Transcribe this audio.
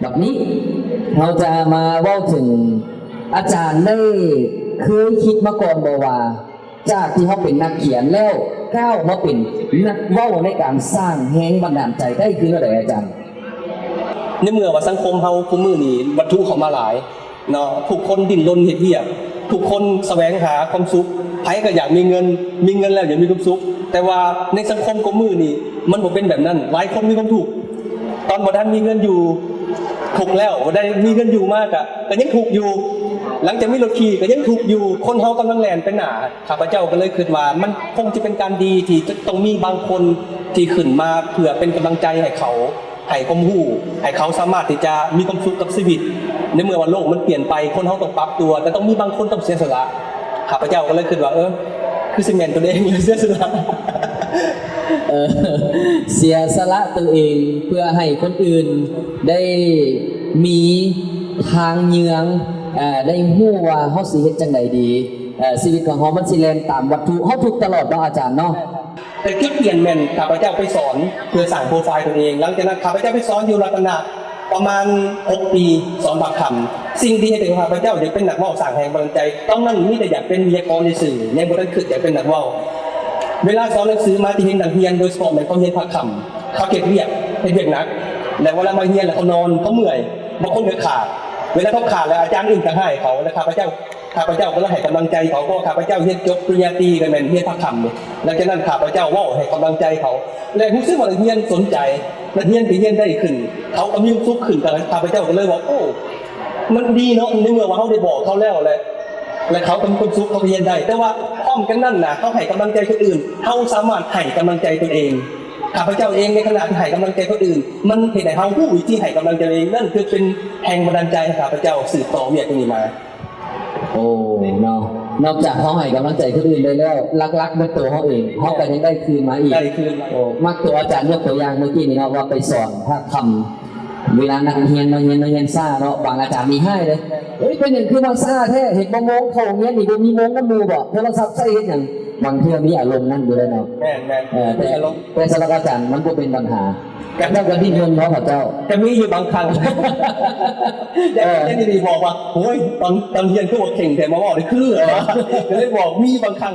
ບັດນີ້ເຮົາຈະມາເວົ້າເຖິງ ອາຈານໄດ້ເຄີຍຄິດມາກ່ອນບໍ່ວ່າ ຈາກທີ່ເຮົາເປັນນັກຂຽນແລ້ວ ກ້າວມາເປັນນັກເວົ້າໃນການສ້າງແຮງບັນດານໃຈໄດ້ຄືແນວໃດອາຈານ? ໃນເມື່ອວ່າສັງຄົມເຮົາຄູ່ມື້ນີ້ວັດຖຸເຂົ້າມາຫຼາຍເນາະ ທຸກຄົນດີ້ນລົນເຮັດວຽກ ທຸກຄົນສະແຫວງຫາຄວາມສຸກ ໃຜກໍຢາກມີເງິນ ມີເງິນແລ້ວຢາກມີຄວາມສຸກ ແຕ່ວ່າໃນສັງຄົມຄູ່ມື້ນີ້ມັນບໍ່ເປັນແບບນັ້ນ ຫຼາຍຄົນມີຄວາມທຸກ ຕອນບໍ່ທັນມີເງິນຢູ່ທຸກແລ້ວ ບໍ່ໄດ້ມີເງິນຢູ່ມາກະ ກະຍັງທຸກຢູ່ ຫຼັງຈາກມີລົດຂີ່ກະຍັງທຸກຢູ່ ຄົນເຮົາກຳລັງແລ່ນໄປໜ້າ ຂ້າພະເຈົ້າກໍເລີຍຄິດວ່າ ມັນຄົງຈະເປັນການດີທີ່ຈະຕ້ອງມີບາງຄົນທີ່ຂຶ້ນມາເພື່ອເປັນກຳລັງໃຈໃຫ້ເຂົາ ໃຫ້ຄວາມຮູ້ ໃຫ້ເຂົາສາມາດທີ່ຈະມີຄວາມສຸກກັບຊີວິດ ໃນເມື່ອວ່າໂລກມັນປ່ຽນໄປ ຄົນເຮົາຕ້ອງປັບຕົວ ແຕ່ຕ້ອງມີບາງຄົນຕ້ອງເສຍສະຫຼະ ຂ້າພະເຈົ້າກໍເລີຍຄິດວ່າ ເອີ ຄືຊິແມ່ນຕົວເອງເລີຍເສຍສະຫຼະ ເອີ ເສຍສະຫຼະຕົວເອງເພື່ອໃຫ້ຄົນອື່ນໄດ້ມີທາງເຍືອງ ເອີ ໄດ້ຮູ້ວ່າເຮົາຊິເຮັດຈັ່ງໃດດີ ເອີ ຊີວິດຂອງເຮົາມັນຊິແລ່ນຕາມວັດຖຸ ເຮົາທຸກຕະຫຼອດເນາະອາຈານເນາະ. ແຕ່ຈຸດປ່ຽນແມ່ນຂ້າພະເຈົ້າໄປສອນເພື່ອສ້າງໂປຣໄຟຕົນເອງ ຫຼັງຈາກນັ້ນຂ້າພະເຈົ້າໄປສອນຢູ່ລັດຕະນະປະມານຫົກປີ ສອນພາກຄ່ຳ ສິ່ງທີ່ເຮັດໃຫ້ຂ້າພະເຈົ້າຢາກເປັນນັກເວົ້າສ້າງແຮງບັນດານໃຈ ຕອນນັ້ນມີແຕ່ຢາກເປັນວິທະຍາກອນຊື່ໆ ຍັງບໍ່ທັນຄິດຢາກເປັນນັກເວົ້າ ເວລາສອນໜັງສືມາຈະເຫັນນັກຮຽນ ໂດຍສະເພາະແມ່ນເຂົາຮຽນພາກຄ່ຳ ເຂົາເຮັດວຽກ ເຮັດວຽກໜັກ ແລ້ວເວລາມາຮຽນແລ້ວເຂົານອນ ເຂົາເມື່ອຍ ບາງຄົນກໍຂາດ ເວລາເຂົາຂາດແລ້ວອາຈານອື່ນກໍຮ້າຍເຂົາ ແລ້ວຂ້າພະເຈົ້າ ຂ້າພະເຈົ້າກໍເລີຍໃຫ້ກຳລັງໃຈເຂົາ ເພາະວ່າຂ້າພະເຈົ້າຮຽນຈົບປະລິນຍາຕີກໍແມ່ນຮຽນພາກຄ່ຳ ຫຼັງຈາກນັ້ນຂ້າພະເຈົ້າເວົ້າໃຫ້ກຳລັງໃຈເຂົາ ແລະ ຮູ້ສຶກວ່ານັກຮຽນສົນໃຈ ນັກຮຽນກໍຮຽນໄດ້ຂຶ້ນ ເຂົາກໍມີຄວາມສຸກຂຶ້ນ ກໍຂ້າພະເຈົ້າກໍເລີຍວ່າ ໂອ້ ມັນດີເນາະ ໃນເມື່ອວ່າເຮົາໄດ້ບອກເຂົາແລ້ວ ແລະ ແລະ ເຂົາກໍມີຄວາມສຸກ ເຂົາກໍຮຽນໄດ້ ແຕ່ວ່າພ້ອມກັນນັ້ນນະ ເຮົາໃຫ້ກຳລັງໃຈຄົນອື່ນ ເຮົາສາມາດໃຫ້ກຳລັງໃຈຕົນເອງ ຂ້າພະເຈົ້າເອງໃນຂະນະທີ່ໃຫ້ກຳລັງໃຈຄົນອື່ນ ມັນເຮັດໃຫ້ເຮົາຮູ້ວິທີໃຫ້ກຳລັງໃຈຕົນເອງ ນັ້ນຄືເປັນແຮງບັນດານໃຈໃຫ້ຂ້າພະເຈົ້າສືບຕໍ່ວຽກຕົງນີ້ມາ. ໂອ້ ເນາະ ນອກຈາກເຮົາໃຫ້ກຳລັງໃຈຄົນອື່ນໄດ້ແລ້ວ ຫຼັກໆແມ່ນຕົວເຮົາເອງ ເຮົາກໍຍັງໄດ້ຄືນມາອີກ ໄດ້ຄືນມາ ໂອ້ ມັກຕົວອາຈານຍົກຕົວຢ່າງເມື່ອກີ້ນີ້ເນາະ ວ່າໄປສອນພາກຄ່ຳ ເວລານັກຮຽນມາຮຽນ ມາຮຽນຊ້າເນາະ ບາງອາຈານນີ້ຮ້າຍເດ້ ເອີຍ ເປັນຫຍັງຄືມາຊ້າແທ້ ເຫັນບໍ່ໂມງເຂົ້າໂຮງຮຽນນີ້ ບໍ່ມີໂມງນຳໝູ່ບໍ? ໂທລະສັບໃຊ້ເຮັດຫຍັງ? ບາງເທື່ອມີອາລົມນັ້ນຢູ່ເດ້ເນາະ ແມ່ນໆ ເອີ ແຕ່ ມີອາລົມ ແຕ່ສຳລັບອາຈານມັນບໍ່ເປັນບັນຫາ ເຂົາເຈົ້າກໍດີ້ນຮົນເນາະ ເຂົາເຈົ້າ ກໍມີຢູ່ບາງຄັ້ງ ຢາກ ເອີ ຢາກຊິບອກວ່າ ໂອ້ຍ ຕອນ ຕອນຮຽນຄືບໍ່ເຄັ່ງແທ້ ມາເວົ້າໄດ້ຄື ກໍເລີຍບອກມີບາງຄັ້ງ